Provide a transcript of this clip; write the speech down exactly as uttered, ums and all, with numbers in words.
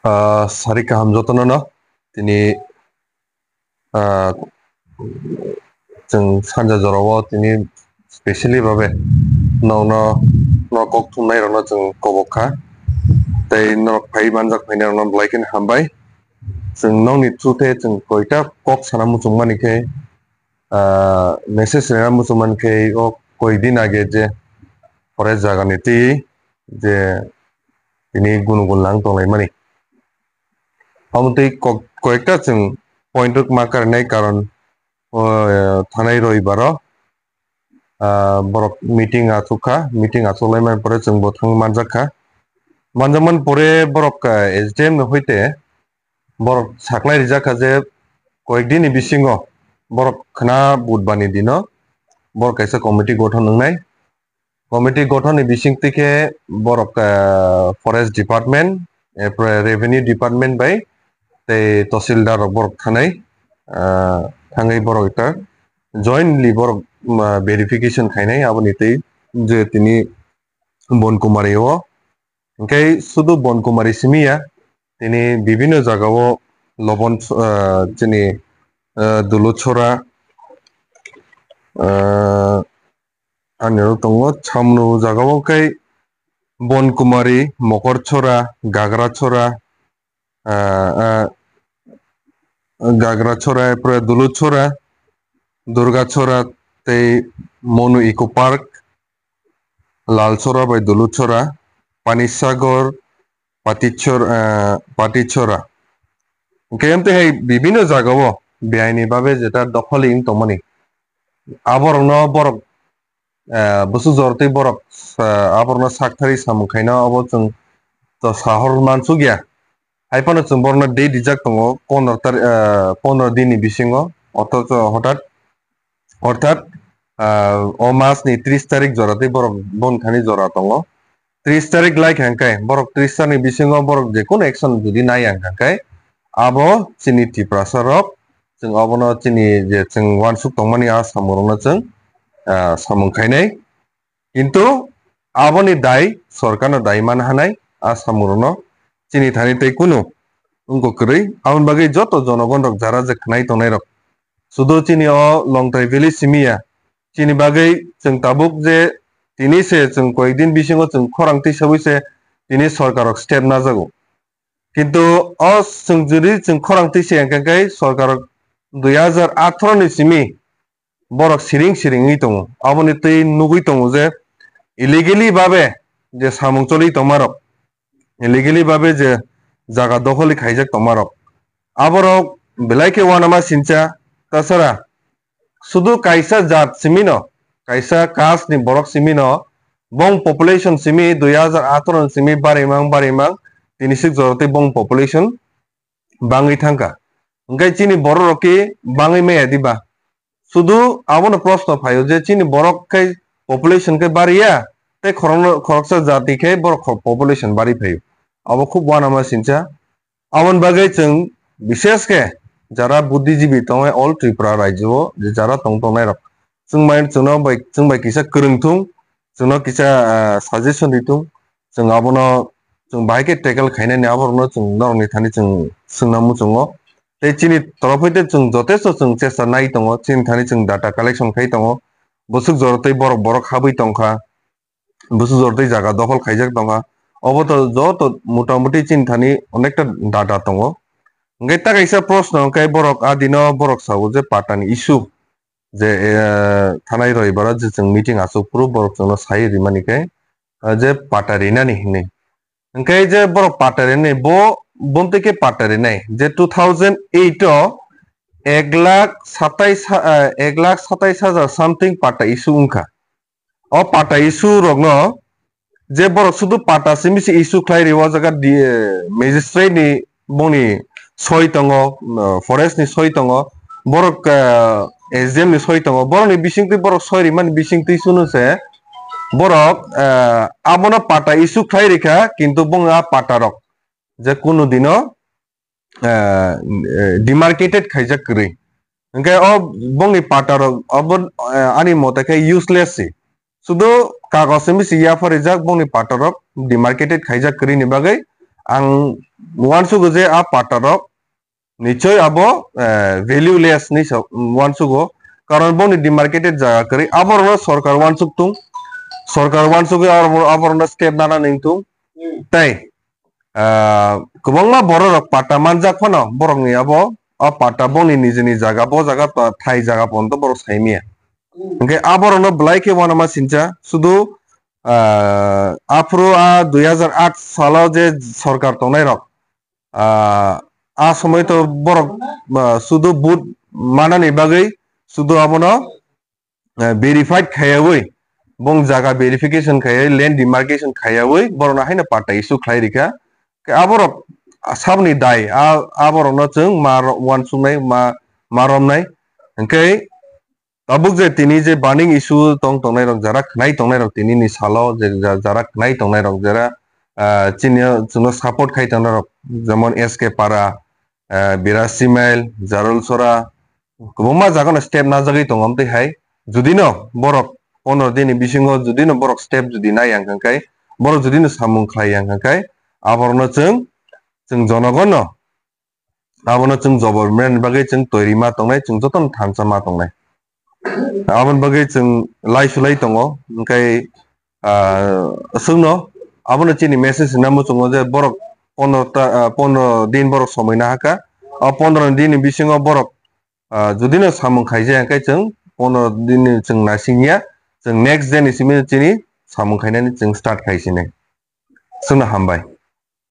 Ah, sari kaham jotono no. Tini, ah, chwng sanja jorao tini specially babe nokno, nok kok thumnai rokno chwng kobok kha. Tei norok phai manjak phainai rokno belai kheno hambai. Chwng nokni through tei chwng koita kok sana muchung mani khe, ah, message rwna muchung mani khe o koi din age je forest jagani twi je tini gunu gun lang tonglaimani. Omo twi kok-, koyekta chwng point rok ma karinai karon, o, thanai roibaro, ah, borok meeting achuk kha, meeting achuk laimani pore chwng bo thang manjak kha. Manjakmani pore borok, ah, S D M ni hoite borok saklai rijak kha je koyek din ni bisingo borok khna budbar ni dino borok kaisa committee gothon wngnai. Committee gothon ni bisingtwi khe borok, ah, forest department, erpore revenue department bai tei tahsildar rok borok thanai, ah, thangwi borok ekta jointly borok, ah, verification khainai aboni twi je tini Bon Kumari o. Hwnkhe sudu Bon Kumari simi ya, tini bibinno jagao Lobon, ah, chini, ah, Duluchora, ah, ani oro tongo Chamnu jagao khe Bon Kumari, Mokorchora, Gagrachora, ah, ah, Gagrachora, erpore Duluchora, Durgachora tei Monu Eco Park, Lalchora bai Duluchora, Panisagor, Patichor-, ah, Patichora. Hwnkhe amtwi hai bibinno jagao beaini babe jeta dokholi wng tongmani. Aborokno borok, ah, bwswk jortwi borok, ah, aborokno sakthari samung khaina obo chwng to sahor mansukya. Hai phano chwng borokno date rijak tongo pondro tari-, ah, pondro din ni bisingo, othocho hotat, orthat, ah, o mas ni tris tarik jora tei borok boni thani jora tongo. Tris tarik lai kha hwnkhe borok tris tarik ni bisingo borok je kono action jodi nai ang kha hwnkhe abo chini Tiprasa rok chwng obono chini je chwng uansuk tongmani a samung rokno chwng, ah, samung khainai. Kintu aboni dai sorkarno dai man hanai a samungrokno chini thani tei kunu wngkha kwrwi. Aboni bagwi joto jonogon rok jara je khnai tongnai rok sudu chini o Longtrai Valley simi ya, chini bagwi chwng tabuk je tini se chwng koyek din bisingo chwng khorang twisawi se tini sorkar rok step najago. Kintu o chwng jodi chwng khorang twisa hwnkhe khe sorkar rok dui hajar atharo ni simi borok siring siring wngwi tongo. Aboni twi nugwi tongo je illegally babe je samung choli tongmarok, illegally babe je jaga dokholi khaijak tongmarok, aborok belai khe uanama sincha. Tasara sudu kaisa jat simino, kaisa caste ni borok simino, bong population simi dui hajar atharo ni simi barimang barimang tini sik jora tei bong population bangwi thangkha. Hwnkhe chini borok rok khe bangwi maya diba? Sudu abono proshno phaio je chini borok khe population khe bariya tei khorokno, khoroksa jati khe borok kho-, population bari phaio. Abo khub uanama sincha. Aboni bagwi chwng bishesh khe jara buddhijibi tongnai all Tripura rajyo o je jara tong tongnai rok chwng bai, chwngno bai, chwng bai kisa kwrwng thung, chwngno kisa, ah, suggestion ri thung, chwng abono chwng bahai khe tackle khainani aborokno chwng norokni thani chwng swngna muchungo. Tei chini torof hwite chwng jotesto chwng chesta nai tongo, chini thani chwng data collection khai tongo, bwswk jora tei borok borok habwi tongkha, bwswk jora tei jaga dokhol khaijak tongkha, obo to joto motamuti chini thani onekta data tongo. Hwnkhe ta kaisa proshno hwnkhe borok a dino borok sao je patani issue, je, eh, thanai roibaro je chwng meeting achuk phuru borok chwngno sai rimani khe, eh, je pata rinani hinwi. Hwnkhe je borok pata rinani bo, bontwi khe pata rinai je two thousand eight o ek lakh satais ha-, eh, ek lakh satais hajar something pata issue wngkha. O pata issue rokno je borok sudu pata simi se issue khlai rio, o jaga di-, eh, magistrate ni bongni soi tongo, eh, forest ni soi tongo, borok, eh, S D M ni soi tongo, borok ni bisingtwi borok soi rimani bisingtwi suno se borok, eh, abono pata issue khlai rikha, kintu bong a pata rok je kunu dino, eh, eh, demarcated khaijak kwrwi. Hwnkhe o bongni pata rok obo, eh, ani mote khe useless se. Sudu kagoj se misi yapharijak bongni pata rok demarcated khaijak kwrwi ni bagwi ang uansugo je a patta rok nichoi abo, eh, valueless ni sa-, uansugo, karon boni demarcated jaga kwrwi, aborokno sorkar uansuk tung, sorkar uansugwi abor-, aborokno step nana ning tung, tei, ah, kwbangma bororok patta manjak phano borokni abo, a patta boni nijini jaga, bo jaga pa-, thai jaga ponto borok saimaya. Hwnkhe aborokno belai khe uanama sincha, sudu, ah, aphuru a dui hazar aat salo je sorkar tongnairok, ah, a somoi to borok, ah, sudu vote manani bagwi sudu abono, ah, verified khaiyawi, bong jaga verification khaiyawi, land demarcation khaiyawi, borokno haino patta issue khlai rikha. Khe aborok saboni dai, a, aborokno chwng ma ro-, uansuknai, ma, ma romnai. Hwnkhe tabuk je tini je burning issue tong tongnai rok, jara khnai tongnai rok, tini ni salo je ja-, jara khnai tongnai rok, jara, ah, chini o chwngno support khai tongnai rok, jemon S K Para, ah, Birasi Mail, Jarulsora, kwbangma jaga no step najagwi tongo. Amtwi hai judino borok pondro din ni bisingo judino borok step judi nai yang kha khai, borok judino samung khlai yang kha khai, aborokno chwng, chwng jonogonno abono chwng jobor mani bagwi chwng toiri ma tongnai, chwng jotono thansa ma tongnai. Aboni bagwi chwng lai sulai tongo, hwnkhe, ah, chwngno abono chini message hwnna muchungo je borok pondro ta, ah, pondro din borok somoi nahakha. O pondro din ni bisingo borok, ah, judino samung khaijak hwnkhe chwng pondro din ni chwng naisingya, chwng next day ni simi chini samung khainani chwng start khaisinai. Chwngno hambai.